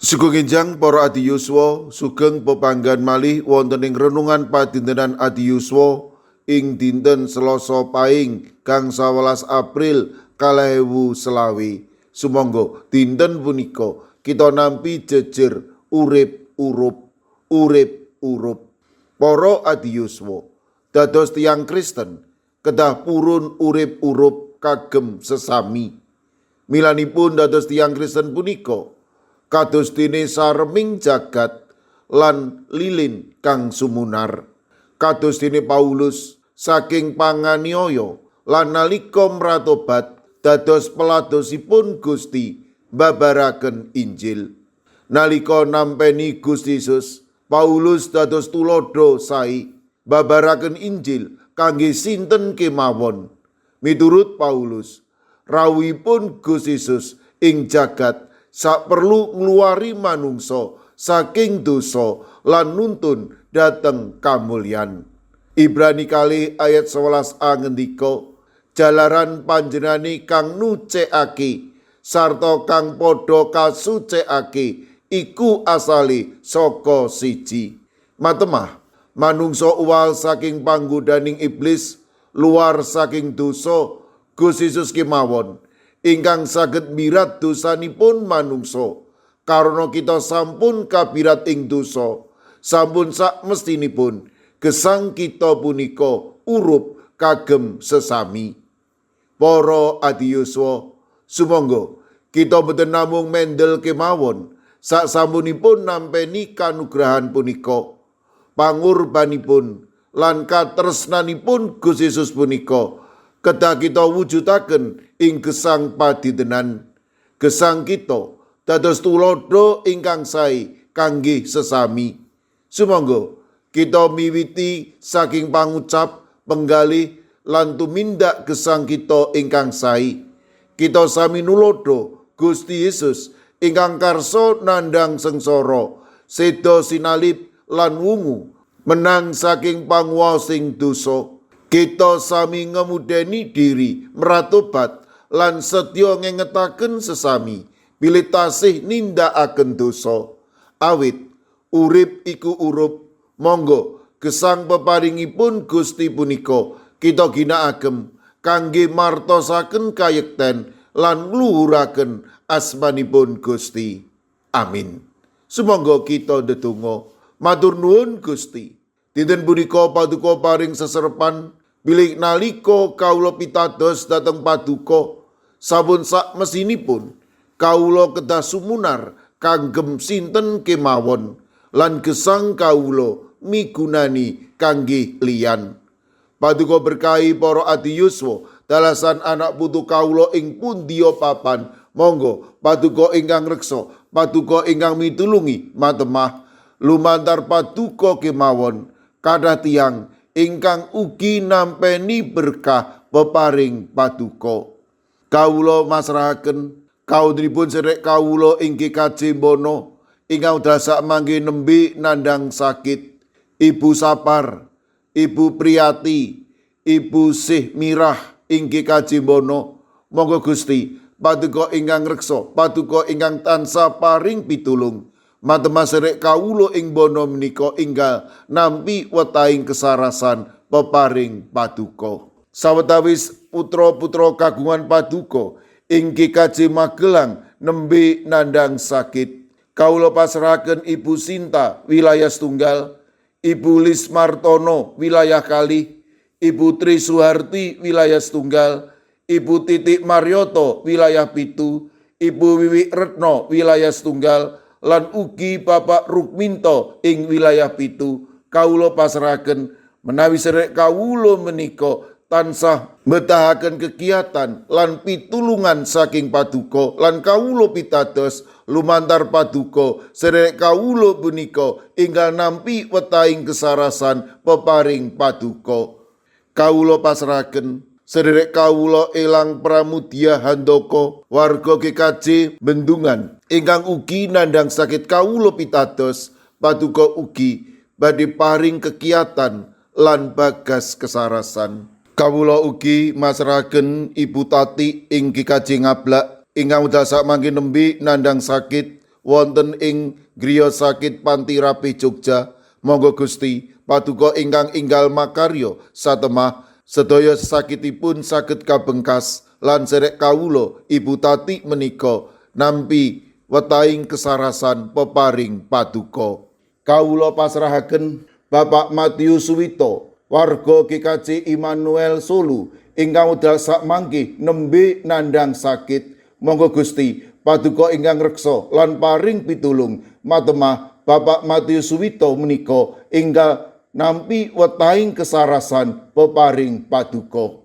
Sugeng enjang para adi yuswa, sugeng pepanggan malih wonten ing renungan padintenan adi yuswa ing dinten Selasa Paing kang 11 April 2025. Sumangga dinten punika kita nampi jejer urip urup, urip urup. Para adi yuswa, dados tiyang Kristen kedah purun urip urup kagem sesami. Milanipun dados tiyang Kristen punika kados dene sareming jagat lan lilin kang sumunar. Kados dene Paulus saking panganiaya lan nalika mratobat dados peladosipun Gusti mbabaraken Injil. Nalika nampeni Gusti Yesus, Paulus dados tuladha sae mbabaraken Injil kangge sinten kemawon. Miturut Paulus, rawuhipun Gusti Yesus ing jagat saperlu ngluwari manungsa saking dosa lan nuntun dhateng kamulyan. Ibrani 2 ayat 11a ngendika, jalaran panjenengane kang nucekake sarta kang padha kasucekake iku asale saka siji. Matemah manungsa uwal saking panggodaning iblis, luar saking dosa, Gusti Yesus kemawon ingkang saged mirat dosanipun manungsa. Karana kita sampun kabirat ing dosa, sampun sak mestinipun gesang kita punika urup kagem sesami. Para adi yuswa, sumangga kita boten namung mendel kemawon sak sampunipun nampeni kanugrahan punika. Pangurbanipun lan katresnanipun Gusti Yesus punika kedah kita wujudaken ing gesang padintenan. Gesang kita dados tuladha ingkang sae kangge sesami. Sumangga kita miwiti saking pangucap, penggalih lan tumindak gesang kita ingkang sae. Kita sami nuladha Gusti Yesus ingkang karsa nandhang sengsara, seda sinalib lan wungu, menang saking panguwasing dosa. Kita sami ngemudeni diri mratobat lan setya ngengetaken sesami bilih tasih nindakaken dosa. Awit urip iku urup, monggo gesang peparingipun Gusti punika kita ginakaken kangge martosaken kayekten lan ngluhuraken asmanipun Gusti. Amin. Sumangga kita ndedonga. Matur nuwun Gusti. Dinten punika paduka paring seserepan bilih nalika kawula pitados dhateng paduka, sampun sak mesinipun kawula kedah sumunar kagem sinten kemawon lan gesang kawula migunani kangge liyan. Paduka berkahi para adi yuswa dalasan anak putu kawula ing pundiya papan. Monggo paduka ingkang reksa, paduka ingkang mitulungi matemah lumantar paduka kemawon kathah tiyang ingkang ugi nampeni berkah peparing paduka. Kawula masrahaken kawontenipun sedherek kawula ing GKJ Bono ingkang dasak mangke nembe nandhang sakit, Ibu Sapar, Ibu Priyati, Ibu Sih Mirah ing GKJ Bono. Monggo Gusti paduka ingkang reksa, paduka ingkang tansah paring pitulung. Matemah sedherek kawula ing Bono menika enggal nampi wetahing kesarasan peparing paduka. Sawetawis putra-putra kagungan paduka ing GKJ Magelang nembe nandhang sakit, kawula pasrahaken Ibu Sinta wilayah setunggal, Ibu Lis Martono wilayah kalih, Ibu Tri Suharti wilayah setunggal, Ibu Titik Maryoto wilayah 7, Ibu Wiwi Retno wilayah setunggal, lan ugi Bapak Rukminto ing wilayah 7. Kawula pasrahaken menawi sedherek kawula menika tansah mbetahaken kegiatan lan pitulungan saking paduka lan kawula pitados lumantar paduka sedherek kawula punika enggal nampi wetahing kesarasan peparing paduka. Kawula pasrahaken sedherek kawula Elang Pramudia Handoko warga GKJ Bendungan ingkang ugi nandhang sakit. Kawula pitados paduka ugi badhe paring kegiatan lan bagas kesarasan. Kawula ugi masrahaken Ibu Tati ing GKJ Ngablak ingkang wekdal mangke nembe nandhang sakit. wonten ing griya sakit Panti Rapih Jogja. Monggo Gusti Paduka ingkang enggal makarya satemah sedaya sesakitipun saged kabengkas lan serek kawula Ibu Tati menika nampi wetahing kesarasan peparing Paduka. Kawula pasrahaken Bapak Matius Suwito, warga GKJ Immanuel Solo ingkang wekdal sakmangke nembe nandhang sakit. Monggo Gusti Paduka ingkang reksa lan paring pitulung matemah Bapak Matius Suwito menika enggal nampi wetahing kesarasan peparing Paduka.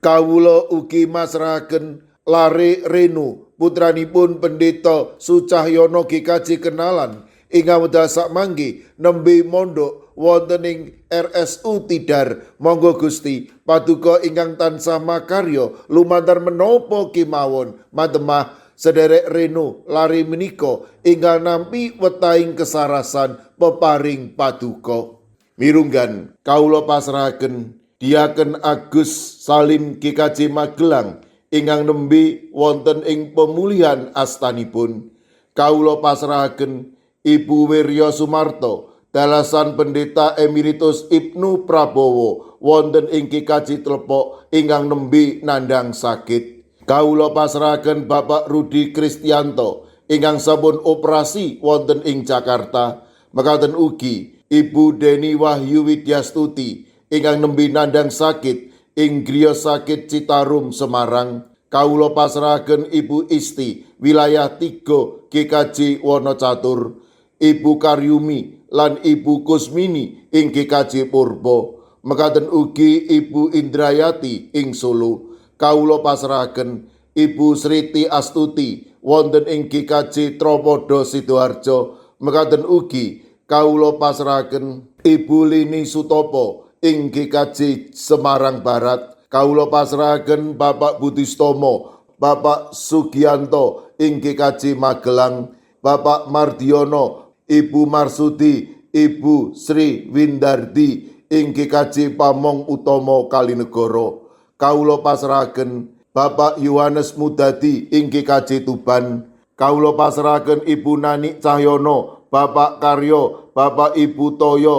Kawula ugi masrahaken lare Renu putranipun Pendeta Sucahyono GKJ Kenalan ingkang wekdal sakmangke nembe mondok wonten ing RSU Tidar. Monggo Gusti Paduka ingkang tansah makarya lumantar menapa kemawon matemah sederek Reno lare menika enggal nampi wetahing kesarasan peparing Paduka. Mirunggan kawula pasrahaken Diaken Agus Salim GKJ Magelang ingkang nembe wonten ing pemulihan astanipun. Kawula pasrahaken Ibu Wirya Sumarto dalasan Pendeta Emeritus Ibnu Prabowo wonten ing GKJ Tlepok ingkang nembe nandhang sakit. Kawula pasrahaken Bapak Rudi Kristianto ingkang sampun operasi wonten ing Jakarta. Mekaten ugi Ibu Deni Wahyu Widyastuti ingkang nembe nandhang sakit ing griya sakit Citarum Semarang. Kawula pasrahaken Ibu Isti wilayah 3 GKJ Wonocatur, Ibu Karyumi lan Ibu Kusmini ing GKJ Purbo. Mekaten ugi Ibu Indrayati ing Solo. Kawula pasrahaken Ibu Sriti Astuti wonten ing GKJ Tropodo Sidoarjo. Mekaten ugi kawula pasrahaken Ibu Lini Sutopo ing GKJ Semarang Barat. Kawula pasrahaken Bapak Budistomo, Bapak Sugianto ing GKJ Magelang, Bapak Mardiono, Ibu Marsudi, Ibu Sri Windardi ing GKJ Pamong Utomo Kalinegoro. Kawula pasrahaken Bapak Yohanes Mudadi ing GKJ Tuban. Kawula pasrahaken Ibu Nani Cahyono, Bapak Karyo, Bapak Ibu Toyo,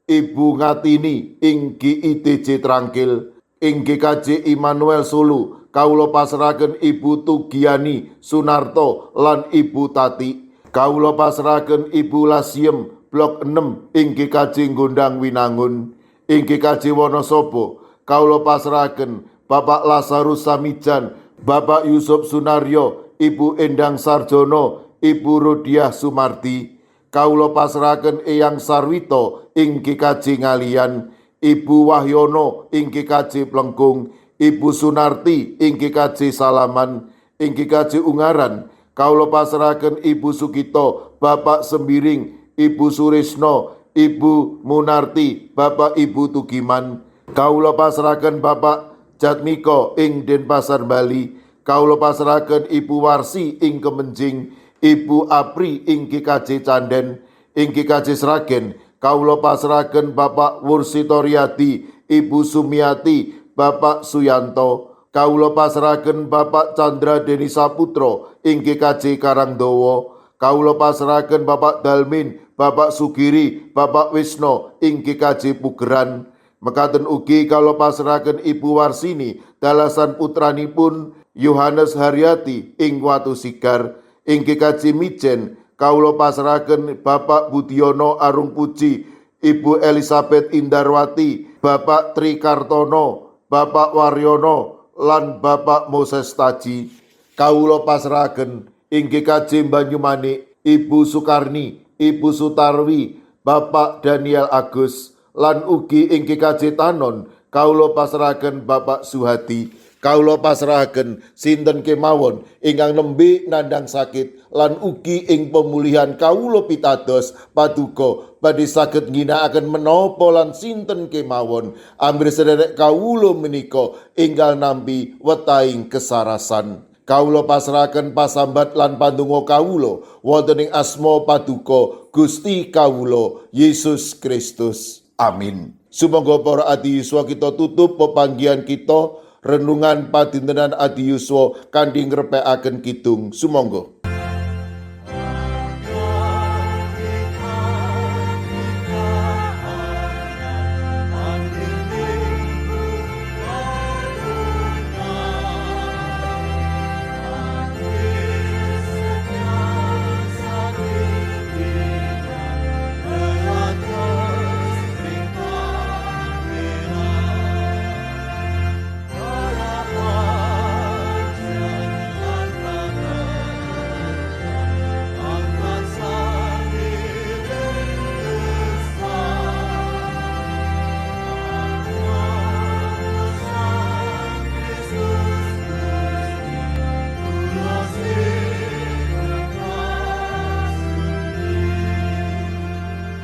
Ibu Ngatini ing GITJ Trangkil. Ing GKJ Immanuel Solo, kawula pasrahaken Ibu Tugiani Sunarto lan Ibu Tati. Kawula pasrahaken Ibu Lasiem Blok 6 ing GKJ Gondang Winangun. Ing GKJ Wonosobo, kawula pasrahaken Bapak Lazarus Samijan, Bapak Yusuf Sunaryo, Ibu Endang Sarjono, Ibu Rodiah Sumarti. Kawula pasrahaken Eyang Sarwito ing GKJ Ngaliyan, Ibu Wahyono ing GKJ Plengkung, Ibu Sunarti ing GKJ Salaman, ing GKJ Ungaran. Kawula pasrahaken Ibu Sugito, Bapak Sembiring, Ibu Surisno, Ibu Munarti, Bapak Ibu Tugiman. Kawula pasrahaken Bapak Jatmiko ing Denpasar Bali. Kawula pasrahaken Ibu Warsi ing Kemenjing, Ibu Apri ing GKJ Canden, ing GKJ Sragen. Kawula pasrahaken Bapak Wursitoriadi, Ibu Sumiati, Bapak Suyanto. Kawula pasrahaken Bapak Chandra Deni Saputro ing GKJ Karangdowo. Kawula pasrahaken Bapak Dalmin, Bapak Sugiri, Bapak Wisno ing GKJ Pugeran. Mekaten ugi kawula pasrahaken Ibu Warsini dalasan putranipun Yohanes Haryati ing Watu Sigar. Ing GKJ Mijen kawula pasrahaken Bapak Budiono Arung Puji, Ibu Elizabeth Indarwati, Bapak Tri Kartono, Bapak Waryono lan Bapak Moses Taji. Kawula pasrahaken ing GKJ Banyumanik Ibu Sukarni, Ibu Sutarwi, Bapak Daniel Agus lan ugi ing GKJ Tanon kawula pasrahaken Bapak Suhadi. Kawula pasrahaken sinten kemawon ingkang nembe nandhang sakit lan ugi ing pemulihan kawula pitados paduka badhe saged ngginakaken menapa lan sinten kemawon amrih sederek kawula menika enggal nampi wetahing kesarasan. Kawula pasrahaken pasambat lan pandonga kawula wonten ing asma paduka Gusti kawula Yesus Kristus. Amin. Sumangga para adi yuswa kita tutup pepanggihan kita renungan padintenan adi yuswa kanthi ngrepekaken kidung. Sumangga.